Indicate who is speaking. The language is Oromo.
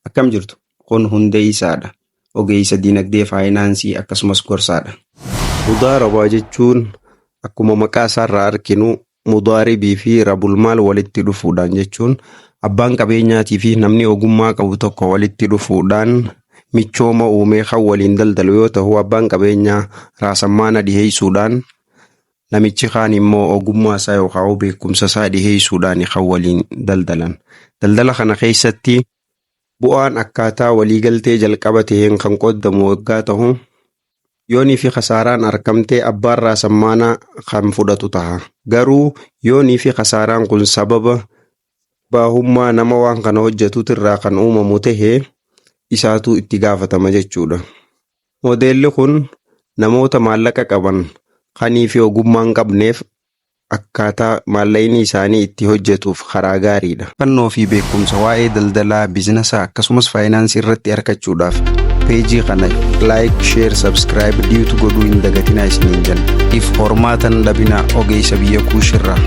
Speaker 1: Akkam jirtu? Kun Hundeessaadha. Ogeessa dinagdee faayinaansii akkasumas gorsaadha. Mudaarabaa jechuun akkuma maqaa isaarraa arginu mudaaribii fi rabulmaal walitti dhufuudhaan jechuun abbaan qabeenyaatii fi namni ogummaa qabu tokko walitti dhufuudhaan michooma uumee kan waliin daldalu yoo ta'u, abbaan qabeenyaa raasammaana dhiheessuudhaan, namichi kaan immoo ogummaa isaa yookaan beekumsa isaa dhiheessuudhaan kan waliin daldalan. Daldala kana keessatti bu'aan akkaataa waliigaltee jalqaba taheen kan qoodamu waggaa ta'u, yoonii fi kasaaraan argamtee abbaan raasammaanaa kan fudhatu ta'a. Garuu yoonii fi kasaaraan kun sababa baahummaa nama waan kana hojjetuutirraa kan uumamu tahee, isaatu itti gaafatama jechuudha. Moodeelli kun namoota maallaqa qaban kanii fi ogummaa hin qabneef akkaataa maallaqni isaanii itti hojjetuuf karaa gaariidha. Fannoo fi beekumsa waa'ee daldalaa, biizinasa akkasumas faayinaansii irratti argachuudhaaf peejii kana like, share, subscribe diitu godhuu hin dagatinaa isiniin jenna. If hormaatan dhabina ogeessa biyya kuushirraa.